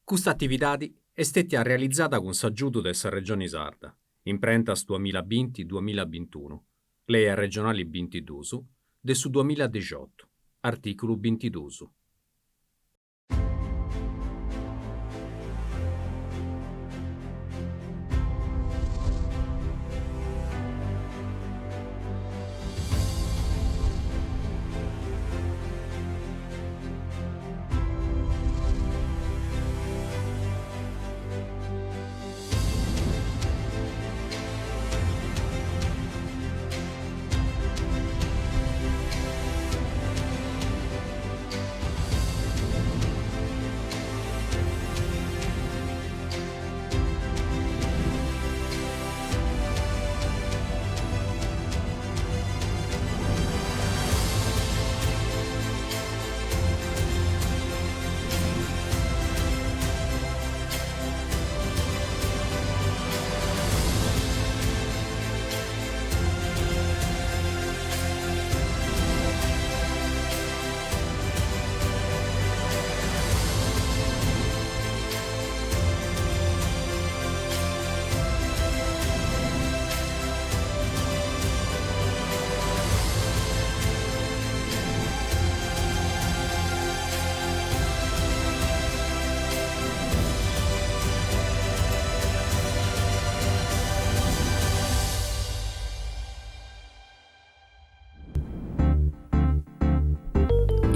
Custa atividadi est stètia realizada cun s'agiudu de sa Regioni Sarda, Imprentas duamilla binti duamilla bintunu, Lei arregionali bintiduus de su duamilla dixiotu, artìculu bintiduus.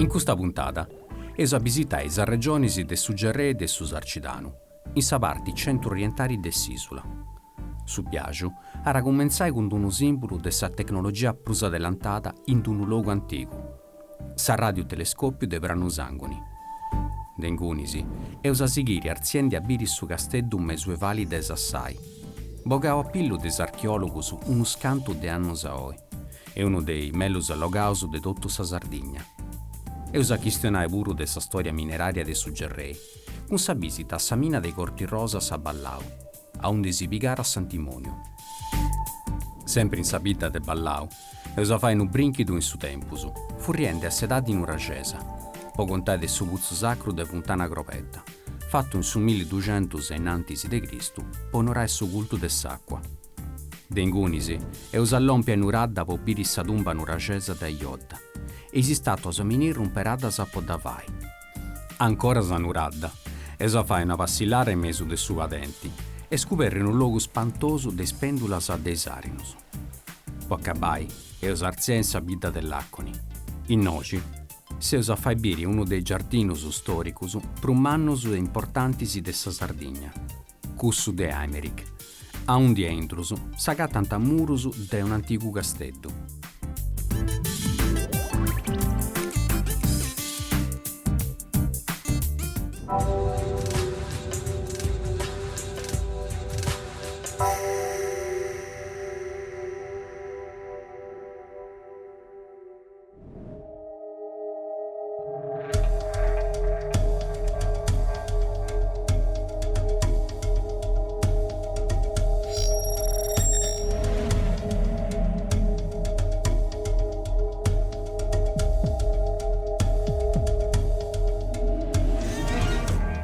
In custa puntada eus a bisitai is arregionis de su Gerrei e de su Sarcidanu, in sa parti centru-orientali de s'ìsula. Su biaxu at a cumentzai cun unu sìmbulu de sa tecnologia prus adelantada in unu logu antigu, s'arradiutelescòpiu de Pranu Sànguni. De ingunis, eus a sighiri artziendi a biri su casteddu mesuevali de Sassai, bogau a pillu de is archeòlogus unus cantu de annus a oi, e unu de is mellus allogaus de totu sa Sardigna. Eus a chistionai puru de sa stòria minerària de su Gerrei, cun sa bìsita a sa mina de Corti Rosas a Ballau, aundi si pigàt s'antimoniu. Sempri in sa bidda de Ballau, eus a fai unu brìnchidu in su tempus, furriendi a s'edadi nuraxesa, po contai de su putzu sacru de Funtana Crobedda, fatu in su milliduxentus ainnantis de Cristu po onorai su cultu de s'àcua. De ingunis, eus a lompi a Nuradda po biri sa tumba nuraxesa de Ajodda e is istàtuas menhir umperadas po dda fai. Ancoras a Nuradda, eus a fai una passillara in mesu de su padenti e scuberri unu logu spantosu de is pèndulas de is àrinus. Po acabai, eus a artziai in sa bidda de Làconi. Innoxi, s'eus a fai biri unu de is giardinus stòricus prus mannus e importantis de sa Sardigna, cussu de Aymerich, aundi a intrus s'agatant murus de un'antigu casteddu.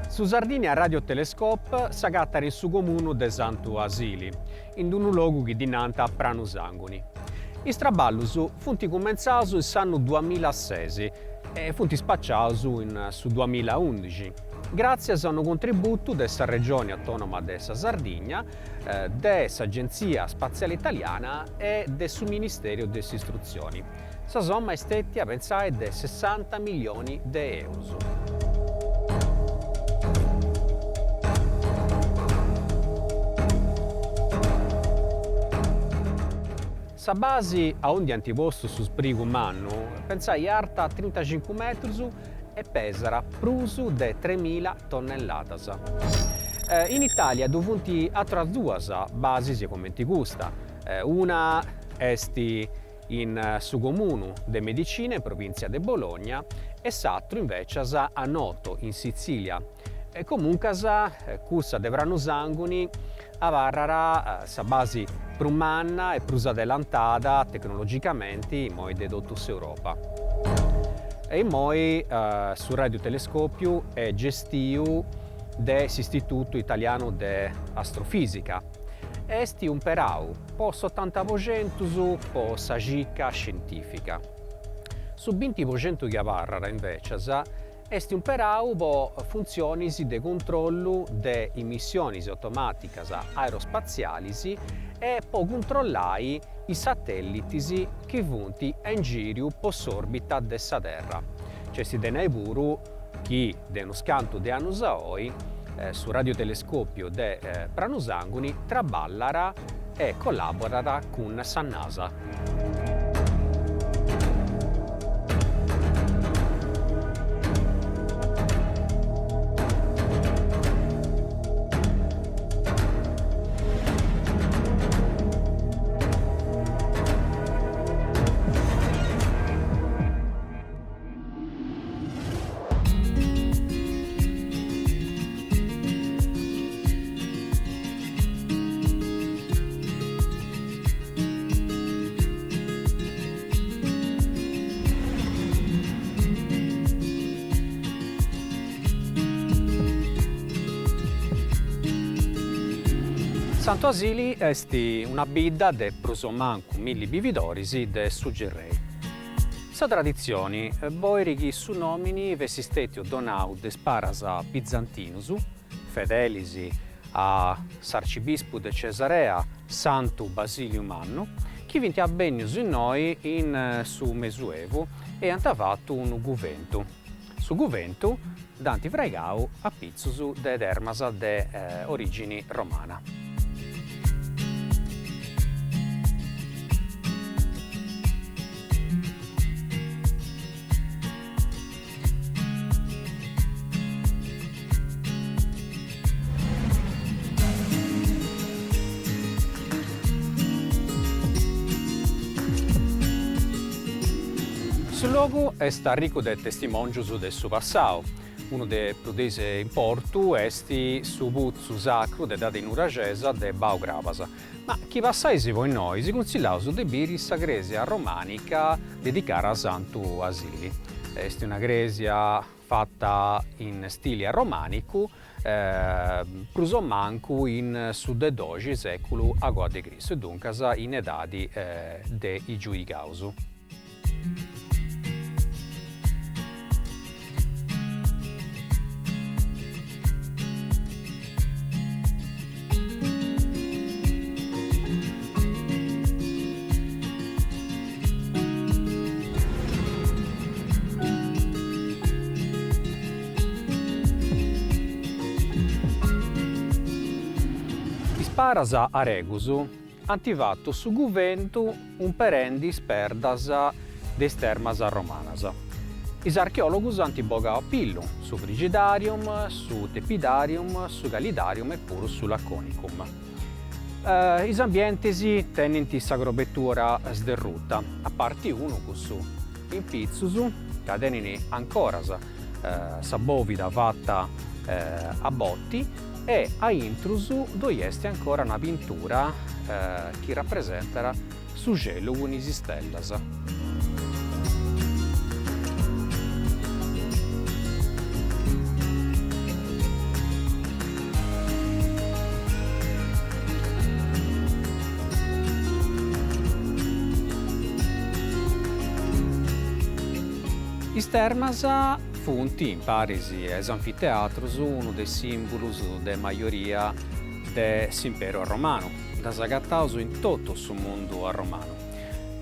Su Sardinia Radio Telescope s'agatat in su comunu de Santu 'Asili, in unu logu chi ddi nant Pranu Sanguni. Is traballus funt cumentzaus in s'annu duamilases e funt spaciaus in su duamilaundixi, gràtzias a unu contributu de sa Regioni Autònoma de sa Sardigna, de s'Agentzia Spatziale Italiana e de su Ministèriu de s'Istrutzioni. Sa somma est stètia, pentzai, de sessanta millioni de eurus. Sa basi aundi ant postu su sprigu mannu, pentzai, arta trintacincu metrus e pesat prus de tremila tonnelladas. In Italia ddu funt atras duas basis comenti custa, una est in su comunu de Medicina in provìntzia de Bologna e s'atru invècias a Noto in Sitzilia. E comuncas cussa de Pranu Sanguni abarrat sa basi prus manna e prus adelantada tecnologicamenti immoi de totu s'Europa. E immoi su radiotelescòpiu est gestiu. de s'Istitutu Italianu de Astrofìsica e est umperau po s'otanta po centus po sa circa scientìfica. Su binti po centu chi abarrat, invècias, est umperau po funtzionis de cuntrollu de is missionis automàticas aerospatzialis e po cuntrollai is satèllitis chi funt a ingìriu po s'òrbita de sa Terra. Nc'est de nai puru chi de unus cantu de annus a oi su radiotelescòpiu de Pranu Sanguni traballat e collàborat cun sa Nasa. Santu 'Asili est una bidda de prus o mancu milli bividoris de su Gerrei. Sa traditzioni bolit chi su nòmini fessit stètiu donau de is paras bizantinus, fedelis a s'arcibispu de Cesarea Santu Basiliu Mannu, chi fint bennius innoi in su Mesuevu e iant fatu unu guventu. Su guventu dd'ant fraigau a pitzus de termas de orìgini romana. Su logu est arricu de testimòngius de su passau. Unu de prus de importu est su putzu sacru de edadi nuraxesa de Bau Crabas. Ma chi passais po innoi si cunsillaus de biri sa crèsia romànica dedicara a Santu 'Asili. Est una crèsia fata in stili arromànicu, prus o mancu in su de doxi sèculu agoa de Cristu e duncas in edadi de is giuigaus. Is paras aregus ant fatu su guventu umperendi is perdas de is termas romanas. Is archeòlogus ant bogau a pillu su frigidarium, su tepidarium, su calidarium e puru su laconicum. Is ambientis tenint sa crobetura sderruta, a parti unu, cussu in pitzus, ca tenit ancoras sa bòvida fata a botti e a intrus ddoi est ancora una pintura chi rapresentat su celu cun is istellas. Is termas funt, imparis a is anfiteatrus, unu de is sìmbulus de majoria de s'Imperu Arromanu. Ddas agataus in totu su mundu arromanu.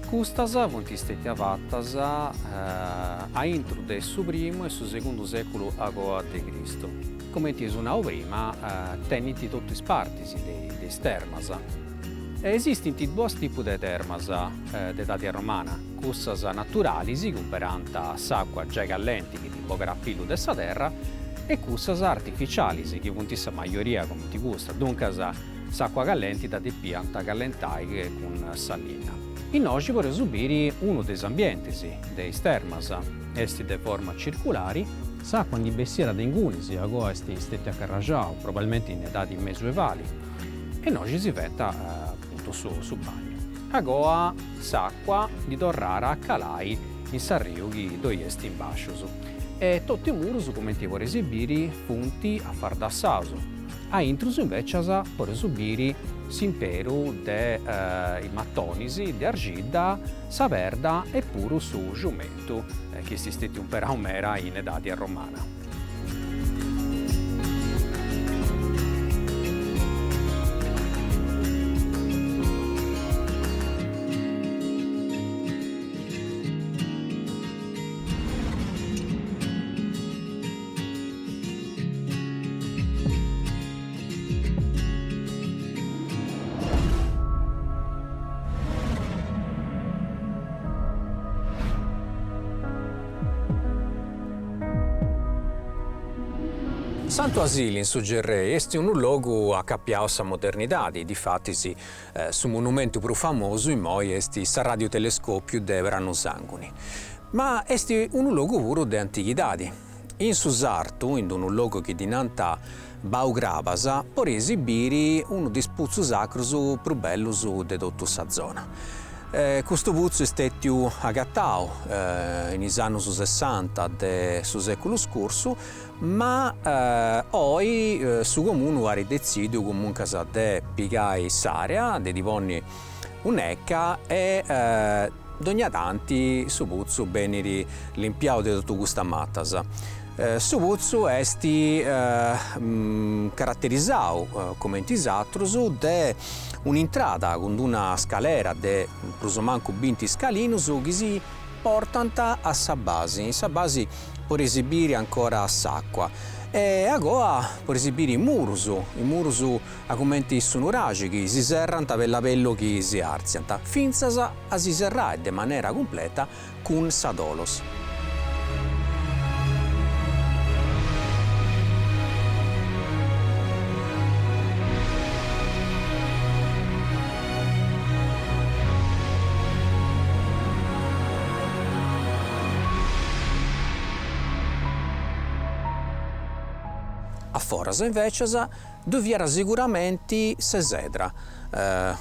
Custas funt stètias fatas a intru de su primu e su segundu sèculu agoa de Cristu. Comenti eus nau prima, tenint totu is partis de is termas. Esistint duos tipus de termas de edadi arromana, cussas naturalis chi umperant s'àcua giai callenti chi ndi bogat a pillu de sa terra e cussas artificialis chi funt sa majoria comenti custa, duncas s'àcua callenti dda depiant callentai cun sa linna. Innoxi podeus biri unu de is ambientis de is termas, est de forma circulari, s'àcua ndi bessiat de ingunis, agoa est stètia carraxau, probabilmenti in edadi mesuevali, e innoxi si fent apuntu su bagnu. Agoa s'àcua ndi torrara a calai in s'arriu chi ddoi est in bàscius. E totu is murus, cumenti podeis biri, funt afardassaus. A intrus invecias podeus biri s'imperu de is matonis de arxidda, sa perda e puru su giumentu chi est stetiu imperau meda in edadi arromana. Santu 'Asili in su Gerrei est unu logu acapiau a sa modernidadi, difatis su monumentu prus famosu immoi est s'arradiutelescòpiu de Pranu Sànguni. Ma est unu logu puru de antighidadi. In su sartu, in unu logu chi ddi nant Bau Crabas, podeis biri unu de is putzus sacrus prus bellus de totu sa zona. Custu putzu est stètiu agatau in is annus sessanta de su sèculu scursu, ma oi su comunu at detzidiu comuncas de pigai s'area, de ddi ponni un'eca e dogna tanti su putzu benit limpiau de totu custas matas. Su putzu est caraterizau, cumenti is atrus, de un'intrada cun d'una scalera de prus o mancu binti scalinus chi si portant a sa basi. In sa basi podeis biri ancora s'acua e agoa podeis biri is murus, is murus a cumenti su nuraxi chi si serrant bellu bellu chi si artziant, fintzas a si serrai de manera cumpleta cun sa tholos. A foras invecias Ddui fiat siguramenti s'esedra,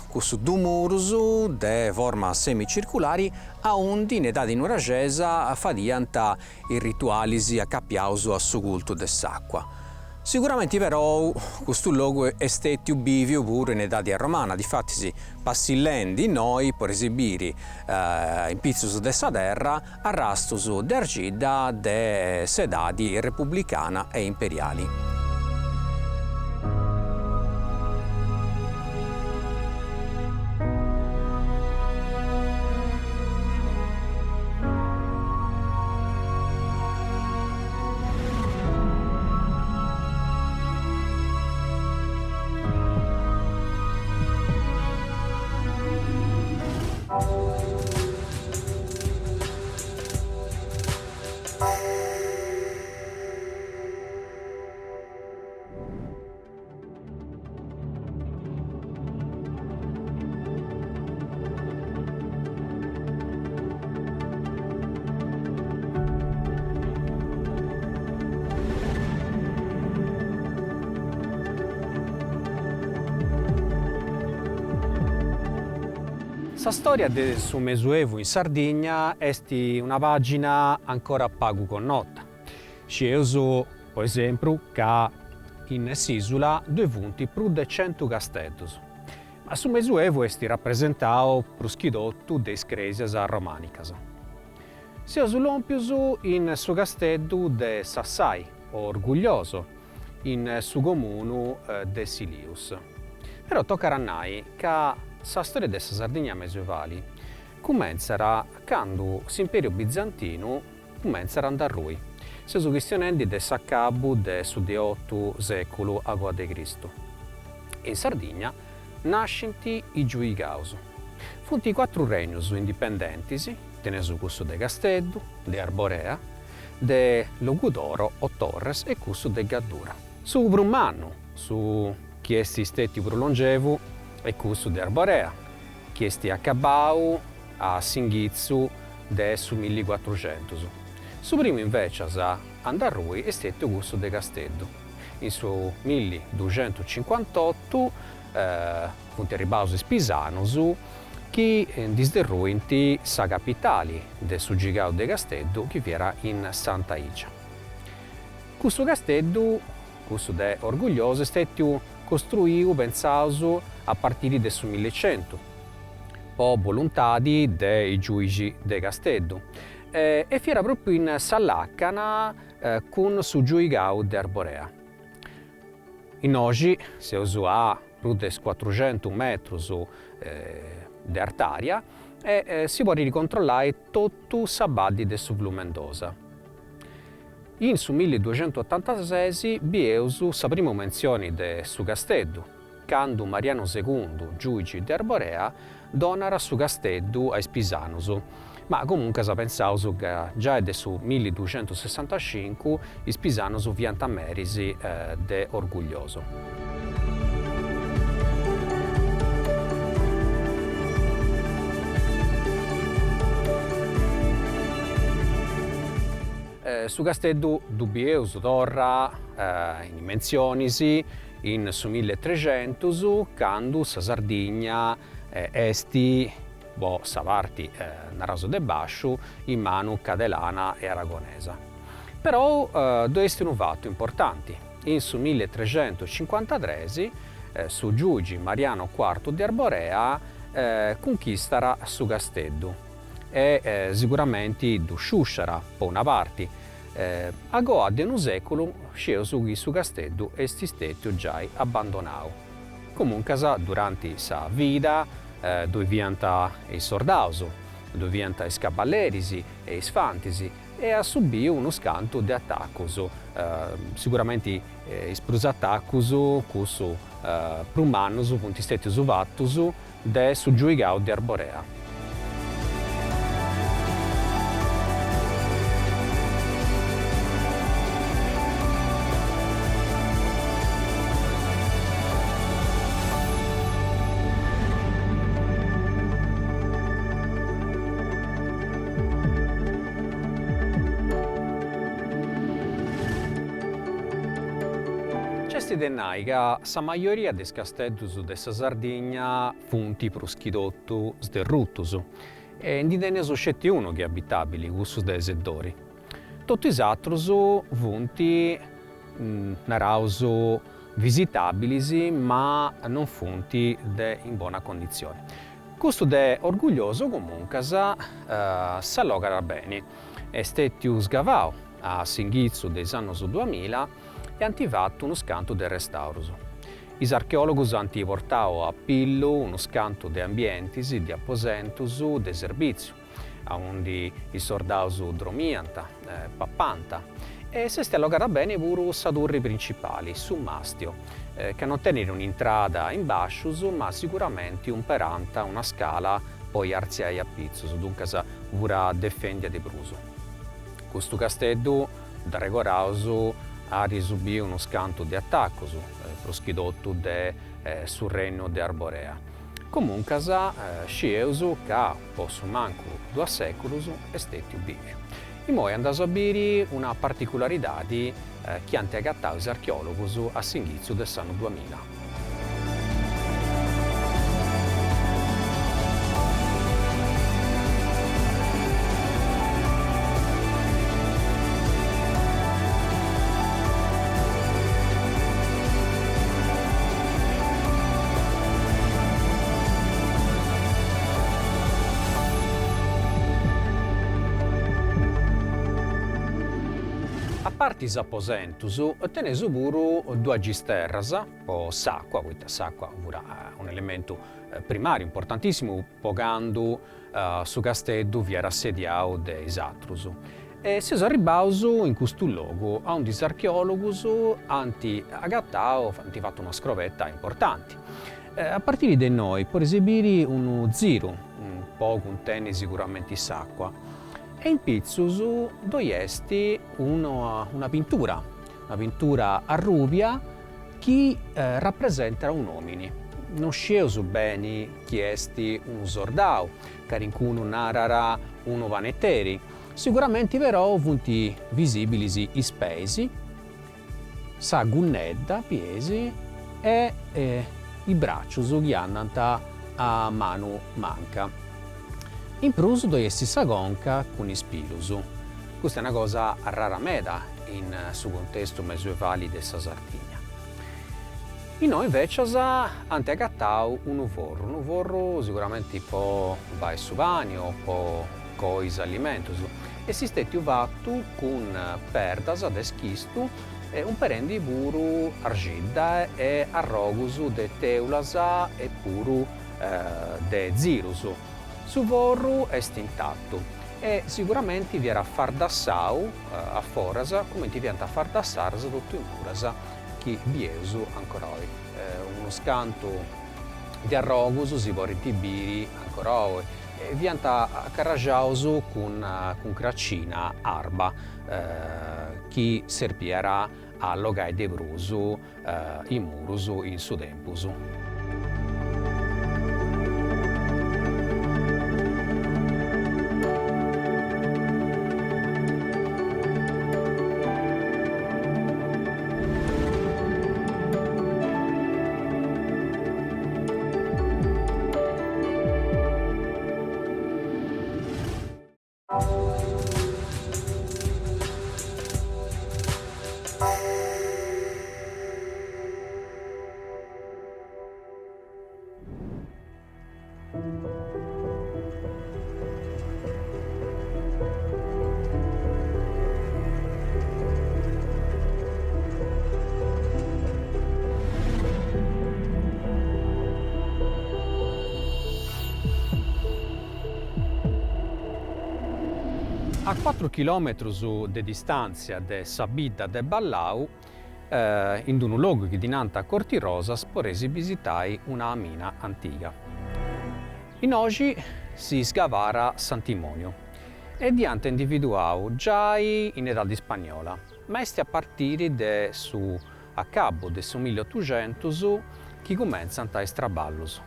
cussus dus murus de forma semicirculari aundi in edadi nuraxesa fadiant is ritualis acapiaus a su cultu de s'acua. Siguramenti perou custu logu est stetiu biviu puru in edadi arromana, difatis passillendi innoi podeis biri in pitzus de sa terra arrastus de argidda de s'edadi republicana e imperiali. Sa storia de su Mesuevu in Sardigna est una pagina ancora pagu connota. Scieus, po esempru, ca in s'isula ddoi funt prus de centu casteddus, ma su Mesuevu est rapresentau prus chi totu de is cresias romanicas. Seus lompius in su casteddu de Sassai, o Orgoglioso, in su comunu de Silius. Però tocat a nai ca sa storia de sa Sardigna mesuevali cumentzat candu s'imperiu bizantinu cumentzat a nd'arrui. Seus chistionendi de s'acabu de su de otu seculu agoa de Cristu. In Sardigna nascint is giuigaus. Funt cuatru regnus indipendentis, teneus cussu de Casteddu, de Arborea, de Logudoro o Torres e cussu de Gaddura. Su prus mannu, su chi est stetiu prus longevu, est cussu de Arborea, chi est acabau a s'inghitzu de su millicuatruxentus. Su primu invecias a nd'arrui est stetiu cussu de Casteddu. In su milliduxentuscincuantotu funt arribaus is pisanus chi ndi sderruint sa capitali de su giuigau de Casteddu chi fiat in Santa Igia. Custu casteddu, cussu de Orgoglioso, est stètiu costruiu, pentzaus, a partiri de su millicentu, po boluntadi de is giuixis de Casteddu, e fiat pròpriu in sa làcana cun su giuigau de Arborea. Innoxi seus a prus de cuatruxentus metrus de artària e si podit controllai totu sa baddi de su Flumendosa. In su milliduxentuotantasesi bieus sa primu mentzioni de su casteddu, candu Marianu Segundu, giuigi de Arborea, donat su casteddu a is pisanus, ma comuncas pentzaus ca giai de su milliduxentusessantacincu is pisanus fiant meris de Orgoglioso. Su casteddu ddu bieus torra in is mentzionis in su milletrecentus candu sa Sardigna est po sa parti naraus de basciu in manu cadelana e aragonesa. Perou ddoi est unu fatu importanti, in su milletrecentuscincuantatres su giuigi Mariano Cuartu de Arborea cunchistat su casteddu e siguramenti ddu sciusciat po una parti, A goa de unu sèculu scieus chi su casteddu est stètiu giai abbandonau. Comuncas duranti sa vida ddoi fiant is sordaus, ddoi fiant is caballeris e is fantis e at subiu unus cantu de atacus, siguramenti is prus atacus, cussus prus mannus, funt stètius fatus de su giuigau de Arborea. Nc'est de nai ca sa majoria de is casteddus de sa Sardigna funt prus chi totu sderrutus e ndi teneus sceti unu chi est abitabili, cussu de Seddori. Totu is atrus funt, naraus, visitabilis ma non funt de in bona conditzioni. Custu de Orgoglioso comuncas s'allogat beni, est stetiu sgavau a s'inghitzu de is annus duamilla e ant fatu unus cantu de restaurus. Is archeòlogus ant portau a pillu unus cantu de ambientis, de aposentus de serbìtziu, aundi is sordaus dromiant, papant, e s'est allogada beni puru sa turri principali, su mastio, ca non tenit un'intrada in bàscius ma siguramenti umperant una scala po artziai a pitzus, duncas furat defendia de prus. Custu casteddu dd'arregoraus, at subiu unus cantu de atacus, prus chi totu de su rennu de Arborea. Comuncas scieus ca po su mancu duas sèculus est stètiu bìviu. Imoi andaus a biri una particularidadi chi ant agatau is archeòlogus a s'inghitzu de s'annu duamilla. A parti is aposentus, teneus puru duas gisterras po s'acua, poita s'acua furat un'elementu primariu importantissimu po candu su casteddu fiat assediau de is atrus. E seus arribbaus in custu logu aundi is archeòlogus ant agatau, ant fatu una scrobeta importanti. A partiri de innoi podeis biri unu ziru po cuntenni siguramenti s'acua e in pitzus ddoi est una pintura, una pintura arrubia chi rapresentat un'omini, non scieus beni chi est unu sordau, calincunu narat unu paneteri, Siguramenti però funt visibilis is peis, sa gunnedda, bieis, e is bracius chi andant a manu manca. In prus ddoi est sa conca cun is pilus. Custa est una cosa rara meda. in su contestu mesuevali de sa Sardigna. Innoi invecias ant agatau unu forru, unu forru siguramenti po fai su pani o po coi is alimentus, est stetiu fatu cun perdas de schistu e umperendi puru arxidda e arrogus de teulas e puru de zirus. Su forru est intatu e siguramenti fiat fardassau a foras cumenti fiant fardassadas totu is muras chi bieus ancora oi. Unus cantu de arrogus si podint biri ancora oi e fiant acarraxaus cun cun cracina arba chi serbiat a allogai de prus is murus in su tempus. A cuatru chilòmetrus de distàntzia de sa bidda de Ballau, in unu logu chi ddi nant Cortirosas, podeis bisitai una mina antiga. Innoxi si sgavara s'antimoniu e dd'iant individuau giai in edadi ispagnola, ma est a partiri de su acabu de su milliotuxentus chi cumentzant is traballus.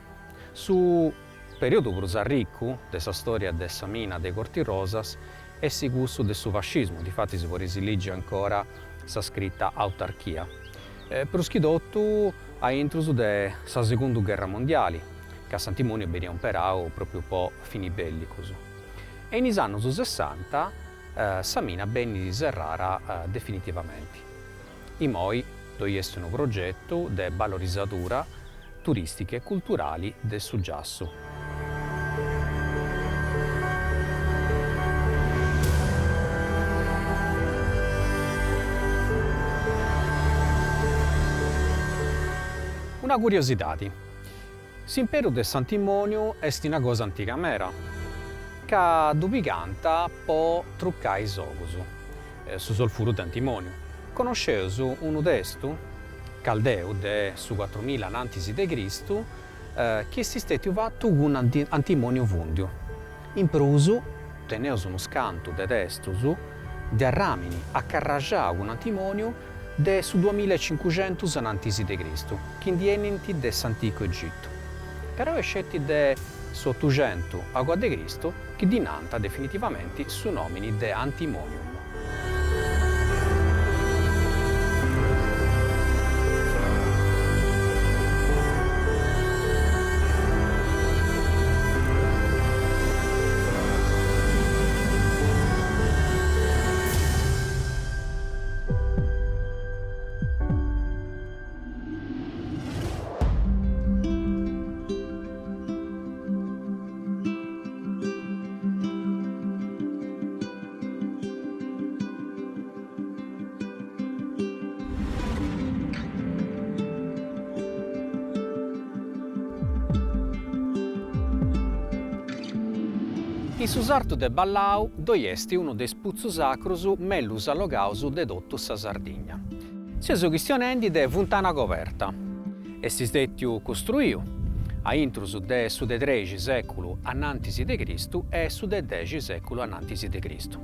Su periodu prus arricu de sa storia de sa mina de Cortirosas est cussu de su fascismu, difatis podeis ligi ancora sa scrita autarchia, prus chi totu a intrus de sa segundu gherra mondiali, ca s'antimoniu beniat umperau propriu po finis bellicus. E in is annus sessanta sa mina benit serrara definitivamenti. Imoi ddoi est unu progetu de balorisadura turìstica e culturali de su giassu. Una curiosidadi, s'imperu de s'antimoniu est una cosa antiga mera, ca ddu pigant po trucai is ogus, su solfuru de antimoniu. Connosceus unu testu caldeu de su cuatrumilla anantis de Cristu chi est stetiu fatu cun antimoniu fundiu. In prus teneus unus cantu de testus de arramini acarraxau cun antimoniu de su duamillaecincuxentus anantis de Cristu chi ndi 'enint de s'anticu Egitu. Però est sceti de s'otuxentu agoa de Cristu chi ddi nant definitivamenti su nomini de antimonium. In su sartu de Ballau ddoi est unu de is putzus sacrus mellus allogaus de totu sa Sardigna. Seus chistionendi de Funtana Coberta. Est stètiu costruiu a intrus de su de trexi sèculu anantis de Cristu e su de dexi sèculu anantis de Cristu.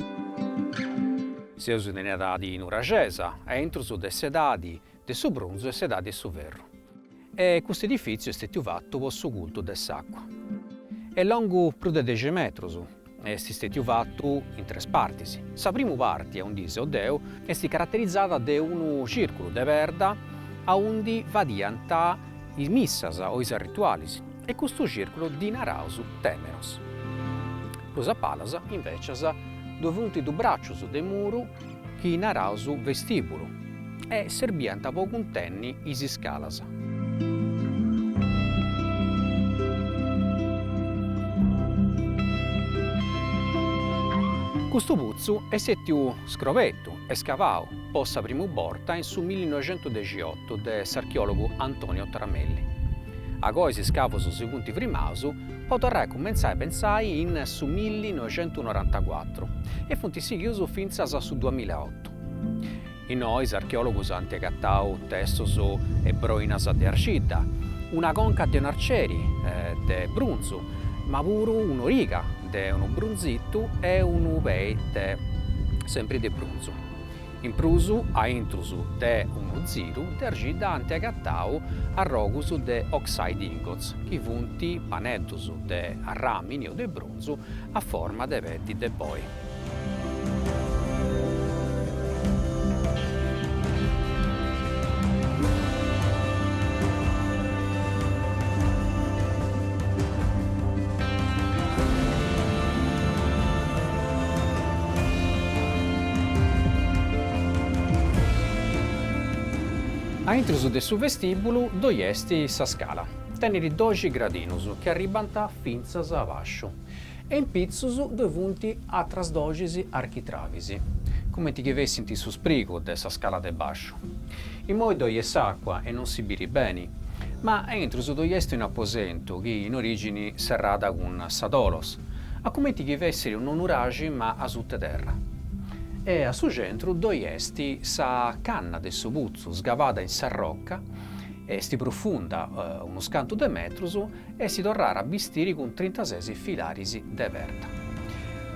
Seus in edadi nuraxesa, a intrus de s'edadi de su brunzu e s'edadi 'e su ferru. E custu edifìtziu est stètiu fatu po su cultu de s'àcua. Est longu prus de dexi metrus e est stètiu fatu in tres partis. Sa primu parti, aundi seu deu, est caraterizada de unu cìrculu de perda aundi fadiant is missas o is ritualis e custu cìrculu ddi naraus temenos. Prus a palas, invècias, ddoi funt dus bràcius de muru. chi naraus vestìbulu e serbiant po cuntenni is iscalas. Custu putzu est stètiu scrobetu e scavau po sa primu borta in su millinoixentudexiotu de s'archeòlogu Antonio Tramelli. Agoi is scavus si funt frimaus po torrai a cumentzai a pentzai in su millinoixentunorantacuatru e funt sighius fintzas a su duamilaotu. Innoi is archeòlogus ant agatau testus e broinas de arxidda, una conca de un'arcieri de brunzu, ma puru un'origa de unu brunzitu e unu pei de sempri de brunzu. In prus, a intrus de unu ziru de arxidda ant agatau arrogus de oxhide ingots, chi funt paneddus de arràmini o de brunzu a forma de peddi de boi. A intrus de su vestìbulu ddoi est sa scala, tenit doxi gradinus chi arribant fintzas a bàsciu e in pitzus ddoi funt atras doxi architravis, cumenti chi fessint su sprigu de sa scala de bàsciu. Immoi ddoi est s'àcua e non si biri beni, ma a intrus ddoi est un'aposentu chi in orìgini serràt cun sa tholos, a cumenti chi fessit unu nuraxi ma asutte terra. E a su centru ddoi est sa canna de su putzu sgavada in sa rocca, est profunda unus cantu de metrus e si torràt a bistiri cun trintases filaris de perda.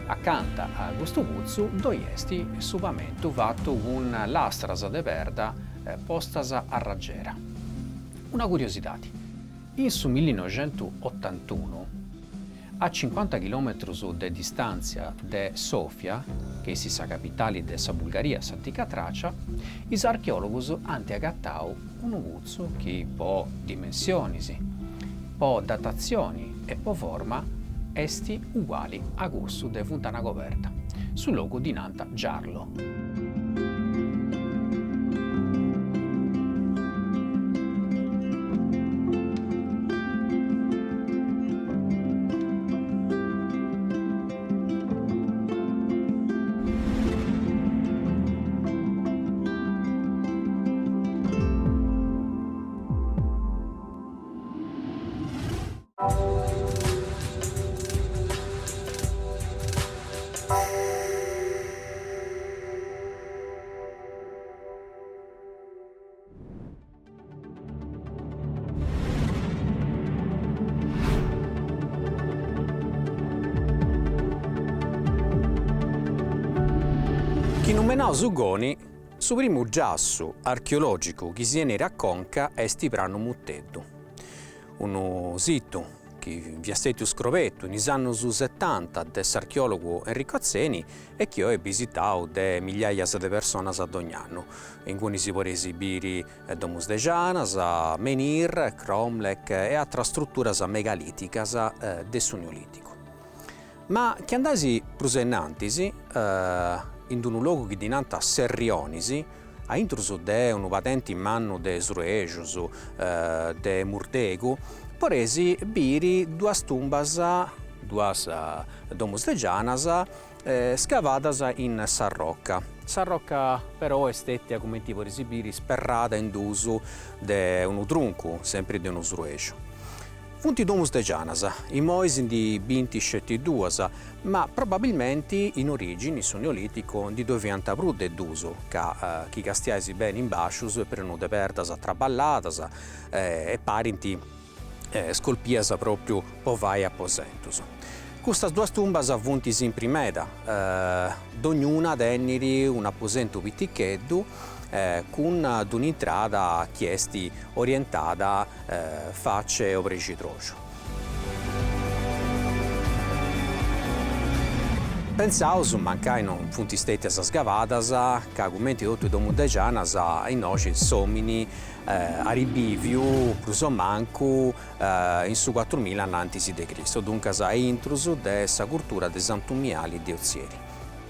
Acanta a custu putzu ddoi est su pamentu fatu cun lastras de perda postas a raggiera. Una curiosidadi, in su millinoixentuotantunu, A cincuanta chilòmetrus de distàntzia de Sòfia, chi est sa capitali de sa Bulgaria, s'antica Tràcia, is archeòlogus ant agatau unu putzu chi po dimensionis, po datatzioni e po forma est uguali a cussu de Funtana Coberta, su logu ddi nant Giarlo. Chi numenaus Goni, su primu giassu archeològicu chi si 'enit a conca est Pranu Mutteddu. Unu situ chi fiat stètiu scrobetu in is annus setanta de s'archeòlogu Enrico Atzeni e chi oi est bisitau de migliaias de personas dogn'annu. Inguni si podit biri domus de janas, menhir, cromlech e atras struturas megalìticas de su Neolìticu. Ma chi andais prus a innantis, in unu logu chi ddi nant Serrionis, a intrus de unu padenti mannu de sruexus, de murdegu, podeis biri duas tumbas, duas domus de janas, scavadas in sa roca. Sa roca però est stetia, cumenti podeis biri, sperrada in duus de unu truncu, sempri de unu sruexu. Funt domus de janas, immoi si ndi bint sceti duas, ma probabilmenti in origini, in su Neolitico, ndi ddoi fiant prus de duus, ca chi castiais beni in bascius est prenu de perdas traballadas e parint scolpias propriu po fai aposentus. Custas duas tumbas funt simpri meda, dognuna tenit un'aposentu piticheddu cun d'un'intrada chi est orientada face obrescidroxu. Pentzaus, mancai non funt stètias sgavadas, ca cumenti totu is domus de janas innoxi s'omini at bìviu prus o mancu in su cuatrumilla anantis de Cristu, duncas a intrus de sa curtura de Santu Miali de Ozieri,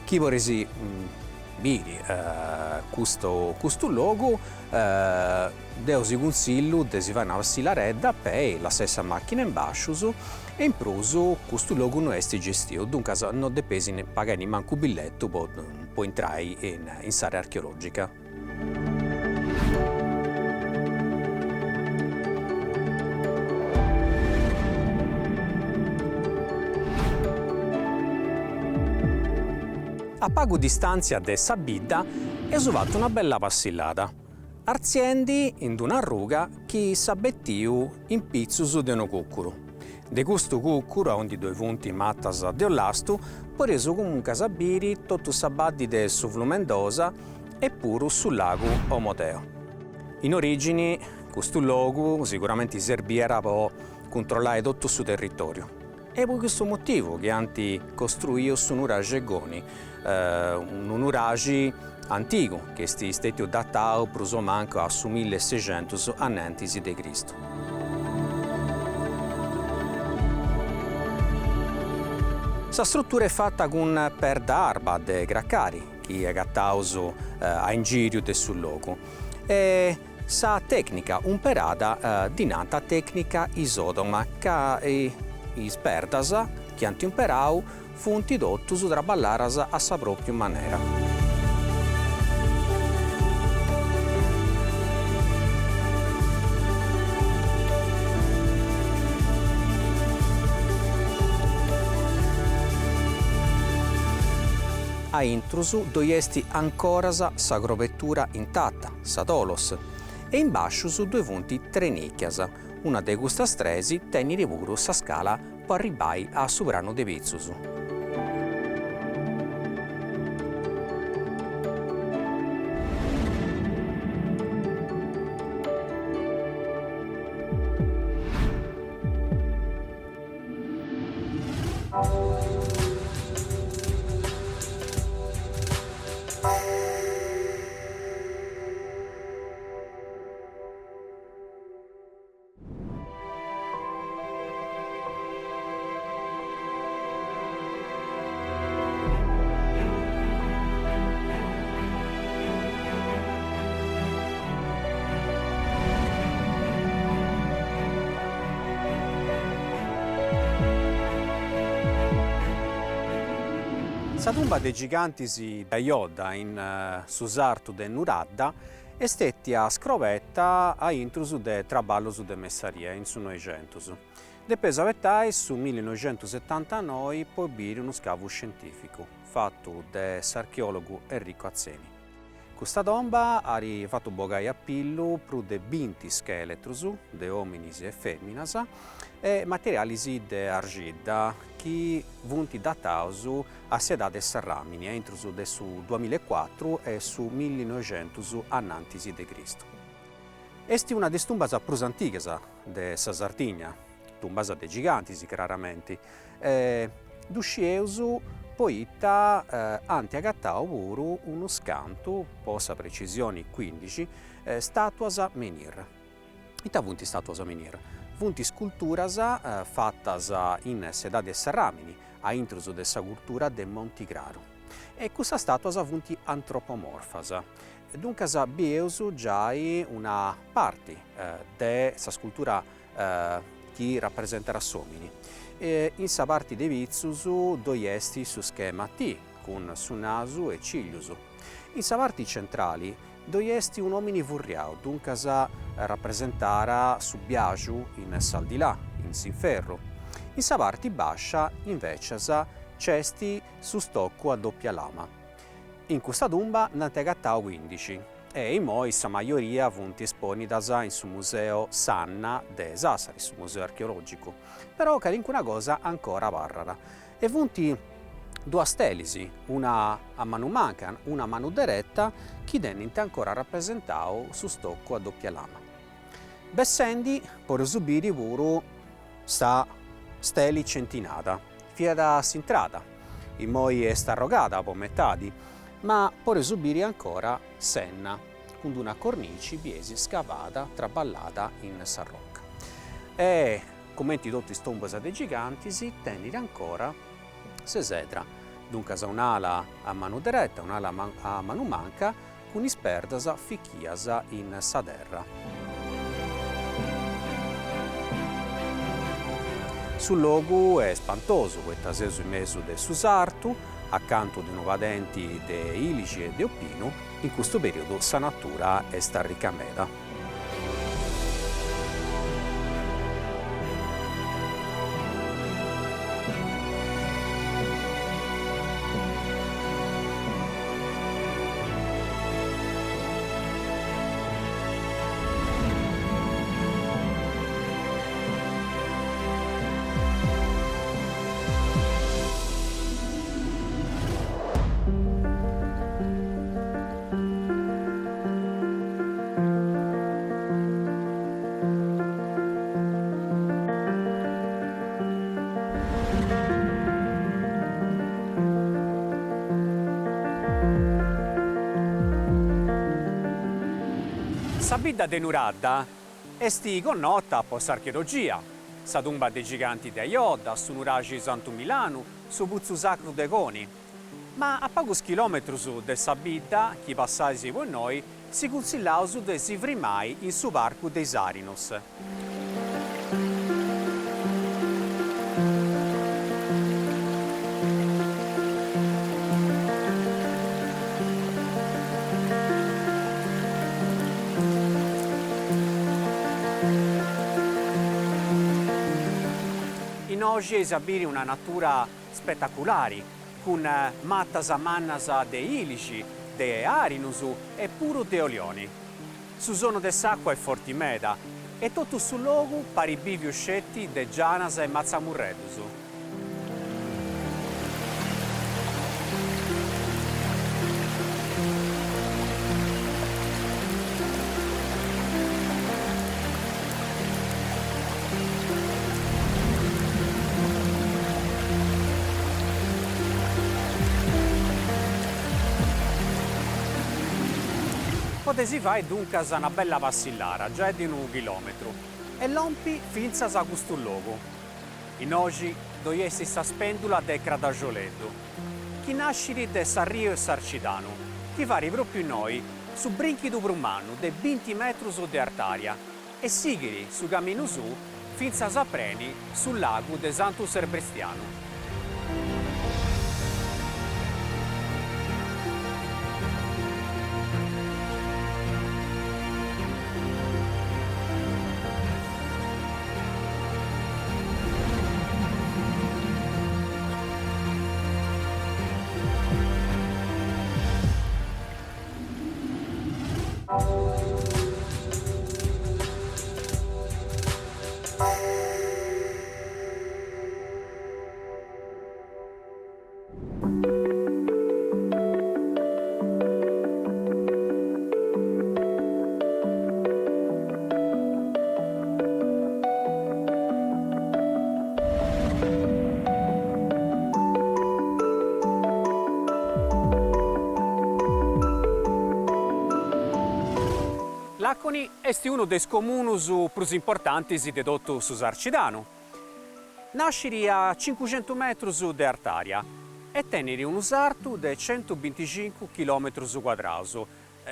chi podeis. biri custu custu logu deu si cunsillu de si fai una passillaredda a pei, lassai sa machina in bascius e in prus custu logu no est gestiu, duncas no depeis pagai nimancu billetu po po intrai in s'area archeologica. A pagu distàntzia de sa bidda eus fatu una bella passillada, artziendi in d'una arruga chi s'at betiu in pitzus de unu cùcuru. De custu cùcuru, aundi ddoi funt matas de ollastu, podeus comuncas biri totu sa baddi de su Flumendosa e puru su lagu Omodeo. In orìgini custu logu siguramenti serbiat po cuntrollai totu su territòriu e po custu motivu chi ant costruiu su nuraxi 'e Goni, unu nuraxi antigu chi est stètiu datau prus o mancu a su millesexentus anantis de Cristu. Sa strutura est fata cun perda arba de cracari, chi agataus a ingìriu de su logu e sa tècnica umperada ddi nant tècnica isodoma ca is perdas chi ant umperau funt totus traballadas a sa pròpiu manera. A intrus ddoi est ancoras sa crobetura intata, sa tholos, e in bàscius ddoi funt tres nìchias, una de custas tres tenit puru sa scala po arribbai a su pranu de pitzus. Sa tumba de gigantis de Ajodda in su sartu de Nuradda est stètia scrobeta a intrus de traballus de messaria in su Noixentus. Depeus abetai su millinoixentusetantanoi po biri unu scavu scientìficu fatu de s'archeòlogu Enrico Atzeni. Custa tomba at fatu bogai a pillu prus de binti schèletrus de òminis e fèminas e materialis de arxidda chi funt dataus a s'edade 'e s'arràmini, a intrus de su duamillaecuatru e su millinoixentus anantis de Cristu. Est una de is tumbas prus antigas de sa Sardigna, tumbas de gigantis craramenti, E ddu scieus poita ant agatau puru unus cantu, po sa precisioni cuindixi, statuas menhir. Ita funt statuas menhir? Funt sculturas fatas in s'edadi 'e s'arràmini, a intrus de sa cultura de Monti Craru. E custas statuas funt antropomorfas. Duncas bieus giai una parti de sa scultura chi rapresentat s'òmini. In sa parti de pitzus ddoi est su schema a T, cun su nasu e cìglius. In sa parti centrali ddoi est un'òmini furriau, duncas rapresentat su biaxu in s'aldilà, in s'inferru. In sa parti bàscia, invècias, nc'est su stoccu a doppia lama. In custa tumba nd'ant agatau cuindixi e immoi sa majoria funt esponidas in su Museo Sanna de Sassari, su museu archeologicu, però calincuna cosa ancora abarrat e funt duas stelis, una a manu manca, una a manu dereta, chi tenint ancora rapresentau su stoccu a doppia lama. Bessendi podeus biri puru sa steli centinada, fiat a s'intrada, immoi est arrogada po metadi, ma podeus biri ancora s'enna, cun d'una cornici bieis scavada, traballada in sa rocca. E, cumenti totu is tumbas de gigantis, tenit ancora s'esedra. Duncas un'ala a manu dereta e un'ala a manu manca cun is perdas fichias in sa terra. Su logu est spantosu poita seus in mesu de su sartu, acantu de unu padenti de ilixi e de opinu, in custu periodu sa natura est arrica meda. Sa bidda de Nuradda est connota po s'archeologia, sa tumba de giganti de Ajodda, su nuraxi Santu Milanu, su putzu sacru de Coni. Ma a pagus chilòmetrus de sa bidda chi passais po innoi si cunsillaus de si frimai in su parcu de is Àrinus. Innoxi eis a biri una natura spetaculari, cun matas mannas de ilixi, de àrinus e puru de olioni. Su sonu de s'àcua est forti meda e totu su logu parit bìviu sceti de gianas e matzamurreddus. Podeis fai duncas una bella passillara giai de unu chilòmetru e lompi fintzas a custu logu. Innoxi ddoi est sa spèndula de Cradaxoleddu, chi nascit de s'arriu 'e Sarcidanu, chi fait pròpiu innoi su brìnchidu prus mannu de binti metrus de artària e sighit su caminu suu fintzas a preni su lagu de Santu Serbrestianu. Làconi est unu de is comunus prus importantis de totu su Sarcidanu. Nascit a cincuxentu metrus de artària e tenit unu sartu de centubinticincu chilòmetrus cuadraus,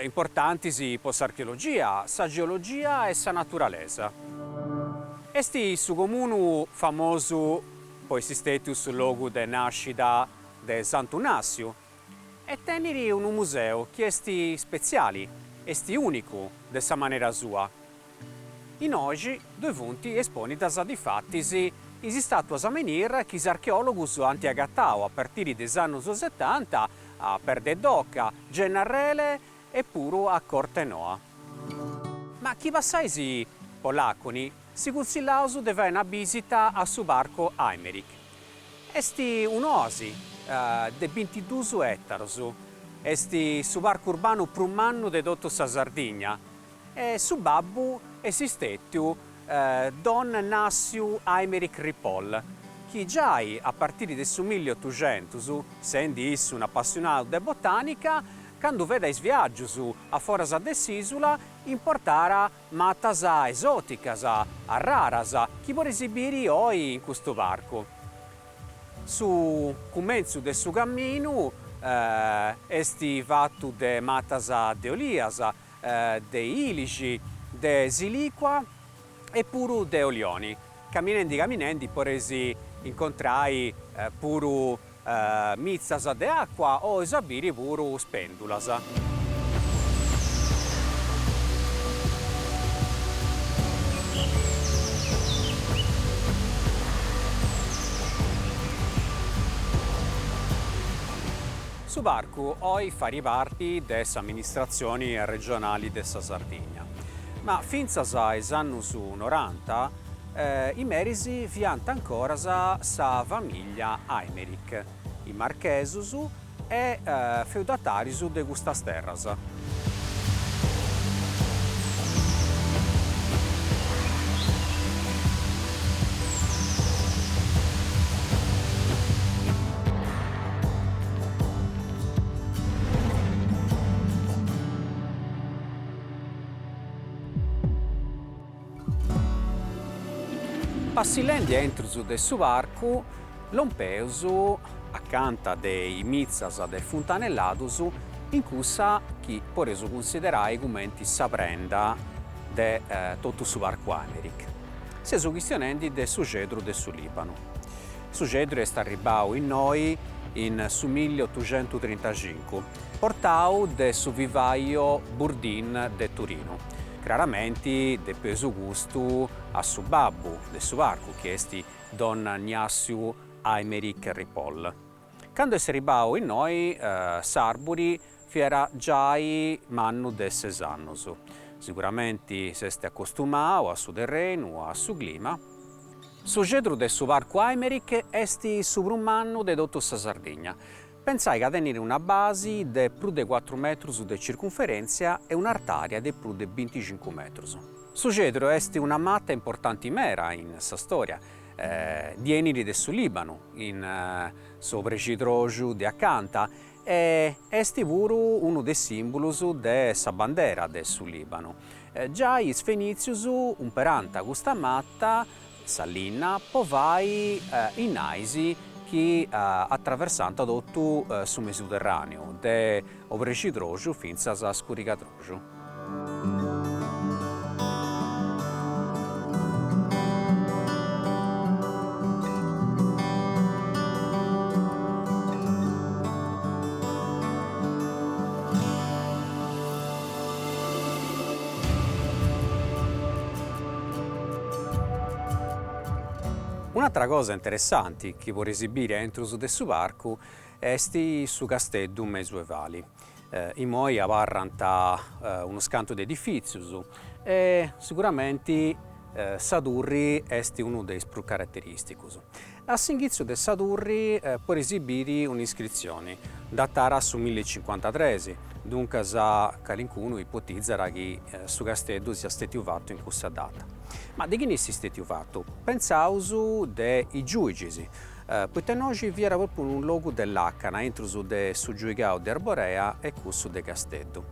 importantis po s'archeologia, sa geologia e sa naturalesa. Est su comunu famosu po essi stètiu su logu de nàscida de Santu Nàssiu e tenit unu museu chi est spetziali, est ùnicu de sa manera sua. Innoxi ddoi funt espònidas difatis is istàtuas menhir chi is archeòlogus ant agatau a partiri de is annus setanta a Perda 'e Doca, Gennarrele e puru a Corte Noa. Ma chi passais po Làconi si cunsillaus de fai una bìsita a su Parco Aymerich. Est un'òasi de bintidus ètarus, est su parcu urbanu prus mannu de totu sa Sardigna E su babbu est stètiu Don Nàssiu Aymerich Ripoll, chi giai a partiri de su milliotuxentus, sendi issu un'apassionau de botànica, candu feda is viàgius a foras de s'ìsula, importara matas esòticas, arraras, chi podeis biri oi in custu parcu. Su cumentzu de su camminu est fatu de matas de olias, de ilixi, de silicua e puru de olioni. Caminendi caminendi podeis incontrai puru mitzas de acua o eis a biri puru spendulas. Su parcu oi fait parti de s'amministratzioni regionali de sa Sardigna, ma fintzas a is annus noranta is meris fiant ancoras sa famìllia Aymerich, is marchesus e feudatàrius de custas terras. Passillendi aintrus de su parcu lompeus acanta de is mitzas de Funtaneladus in cussa chi podeus cunsiderai cumenti sa prenda de totu su parcu Aymerich. Seus chistionendi de su cedru de su Libanu. Su cedru est arribbau innoi in su milliotuxentutrintacincu, portau de su vivaio Burdin de Turinu. Craramenti depeus custu a su babbu de su parcu chi est Don Gnassiu Aymerich Ripoll. Candu est arribbau innoi s'arburi fiat giai mannu de ses annus. Siguramenti s'est acostumau a su terrenu, a su clima. Su cedru de su parcu Aymerich est su prus mannu de totu sa Sardigna. Pentzai ca tenit una basi de prus de cuatru metrus de circunferèntzia e un'artària de prus de binticincu metrus. Su cedru est una mata importanti mera in sa stòria, ndi 'enit de su Lìbanu, in s'obrescidroxu de acanta, e est puru unu de is sìmbulus de sa bandera de su Lìbanu. Giai is fenìtzius umperànt custa mata sa linna po fai is nais chi atraversànt totu su Mediterràneu, de obrescidroxu fintzas a scurigadroxu. Un'atra cosa interessanti chi podeis biri aintrus de su parcu est su casteddu mesuevali. Imoi abarrant unus cantu de edifìtzius e siguramenti sa turri est unu de is prus caraterìsticus. A s'inghitzu de sa turri podeis biri un'iscritzioni, datara a su millicincuantatres, duncas calincunu ipotizat chi su casteddu siat stètiu fatu in cussa data. Ma de chini est stètiu fatu? Pentzaus de is giuigis, poita innoxi fiat pròpriu unu logu de làcana intrus de su giuigau de Arborea e cussu de Casteddu.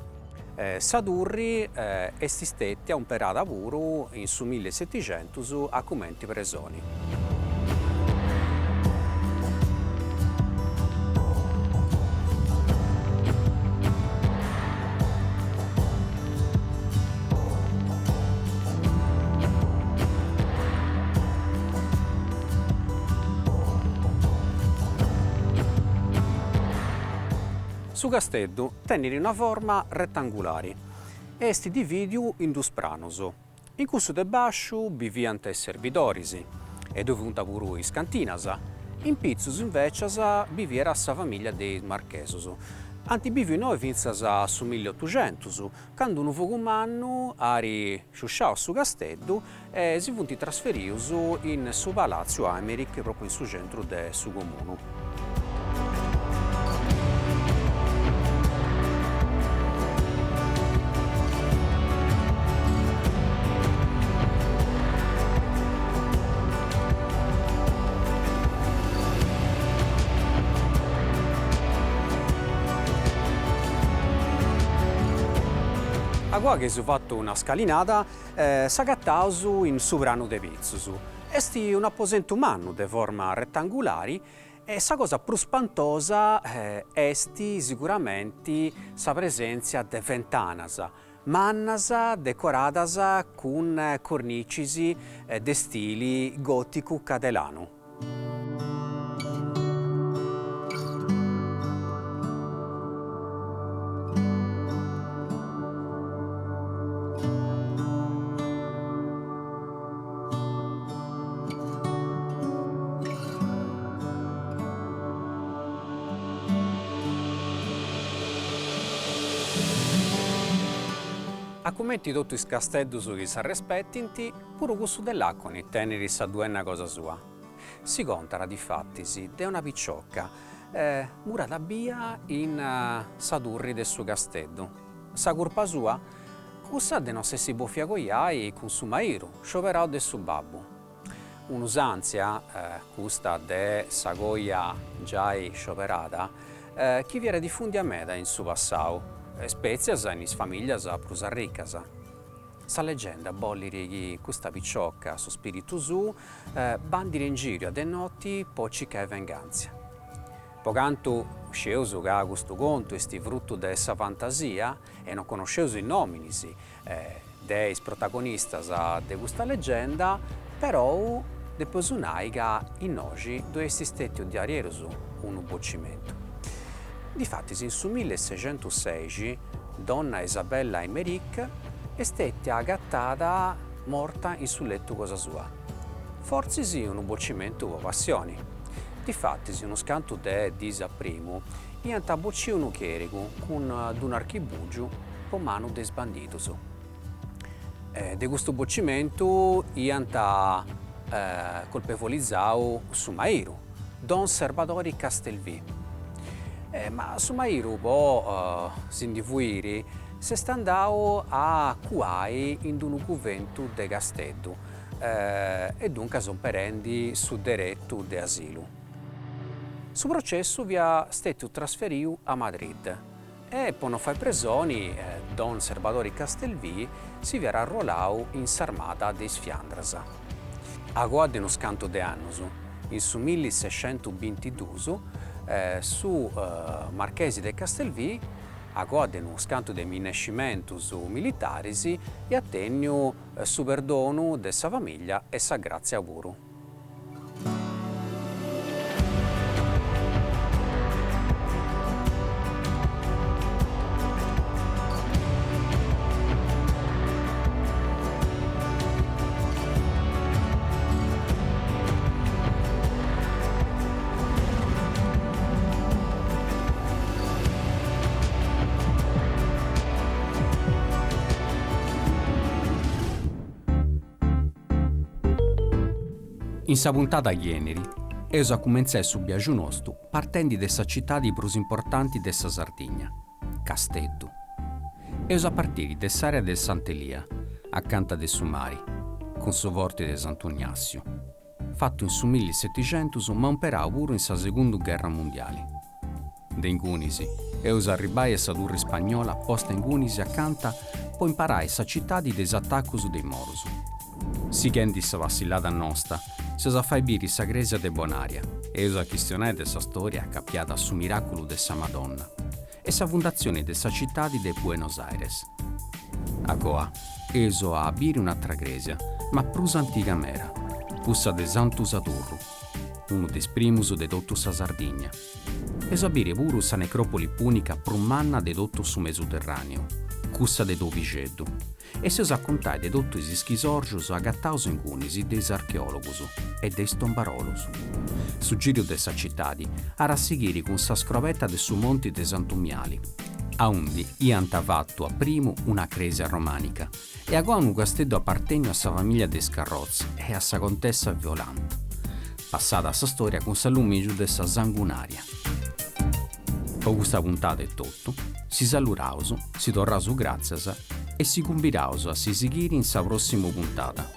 Sa turri est stètia umperada puru in su millisetixentus a cumenti presoni. Su casteddu tenit una forma retangulari e est divìdiu in dus pranus. In cussu de bàsciu bi fiant is serbidoris e ddoi funt puru is cantinas, in pitzus invècias bi fiat sa famìllia de is marchesos. Ant bìviu innoi fintzas a su milliotuxentus, candu unu fogu mannu at sciusciau su casteddu e si funt trasferius in su Palàtziu Aymerich pròpriu in su centru de su comunu. Agoa chi eus fatu una scalinada S'agataus in su pranu de pitzus. Est un'aposentu mannu de forma retangulari E sa cosa prus spantosa est siguramenti sa presèntzia de ventanas mannas decoradas cun cornicis de stili gòticu cadelanu. A cumenti totu is casteddus chi s'arrespetint, puru cussu de Làconi tenit sa duenna cosa sua. Si contat, difatis, de una picioca murada bia in sa turri de su casteddu. Sa curpa sua? Cussa de no s'essi bòfia coiai cun su mairu, scioberau de su babbu. Un'usàntzia, custa de sa coia giai scioberada, chi fiat difùndia meda in su passau, spètzias in is famìllias prus arricas. Sa legenda bollit chi custa picioca, su spìritu suu, bandit in gìriu a de noti po circai vengàntzia. Po cantu scieus ca custu contu est frutu de sa fantasia e non connosceus is nòminis de is protagonistas de custa legenda, perou depeus nai ca innoxi ddoi est stètiu diarerus unu bocimentu. Difatis in su millesexentussexi donna Isabella Aymerich est stètia agatada morta in su letu cosa sua. Fortzis unu bocimentu po passioni. Difatis unus cantu de dis a primu iant bociu unu chèrigu cun d'unu archibùgiu po manu de is bandidus. De custu bocimentu iant colpevolizau su mairu, Don Serbadori Castelvì. Ma su mairu po si ndi fuiri s'est andau a cuai in d'unu cuventu de Casteddu e duncas umperendi su deretu de asilu. Su processu fiat stètiu trasferiu a Madrid e po no fai presoni Don Serbadori Castelvì si fiat arruolau in s'armada de is Fiandras. Agoa de unus cantu de annus, in su millisexentusbintiduus, su marchesi de Castelvì, agoa de unus cantu de minescimentus militaris, iat tenniu su perdonu de sa famiglia e sa gràtzia puru. In sa puntada chi 'enit, eus a cumentzai su biaxu nostu partendi de sa citadi prus importanti de sa Sardigna, Casteddu. Eus a partiri de s'area de Sant'Elia, acanta de su mari, cun su forti de Santu Ignàssiu, fatu in su millisetixentus ma umperau puru in sa Segundu Gherra Mundiali. De ingunis, eus a arribbai a sa turri spagnola posta ingunis acanta po imparai sa citadi de is atacus de is morus. Sighendi sa passillada nosta, s'eus a fai biri sa crèsia de Bonaria e eus a chistionai de sa stòria acapiada a su miràculu de sa Madonna e sa fundatzioni de sa citadi de Buenos Aires. Agoa, eus a biri un'atra crèsia, ma prus antiga mera, cussa de Santu Sadurru, unu de is primus de totu sa Sardigna. Eus a biri puru sa necròpoli pùnica prus manna de totu su Mesuterràneu, cussa de Tuvixeddu, e s'eus a contai de totu is schisòrgius agataus ingunis de is archeòlogus e de is tombarolus. Su giru de sa citadi at a sighiri cun sa scrobeta de su monti de Santu Miali, aundi iant fatu a primu una crèsia romànica e agoa unu casteddu apartènniu a sa famìllia de is Carroz e a sa contessa Violant, passada a sa stòria cun s'allumìgiu de sa Sangunaria. Po custa puntada etotu, si saluraus, si torraus gràtzias e si cumbidaus a si sighiri in sa pròssimu puntada.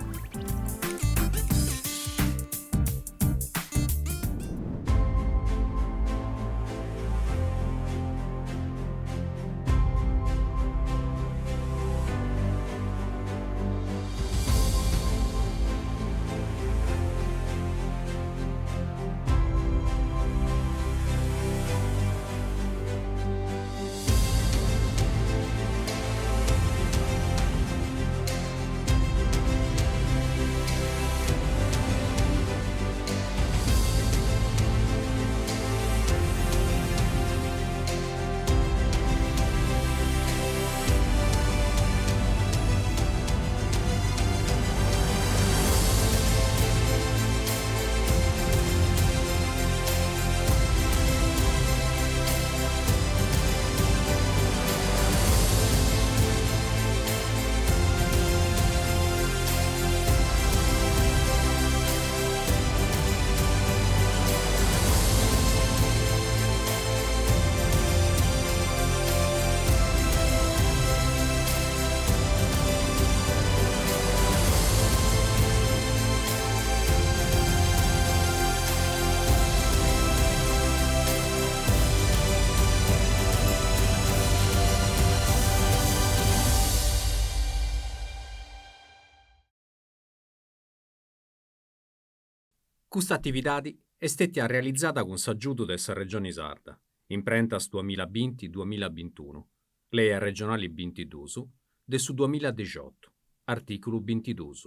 Custa atividadi est stètia realizada cun s'agiudu de sa Regioni Sarda, imprentas duamillabinti duamillabintunu, Lei arregionali bintiduus de su duamilladixiotu, artìculu bintiduus.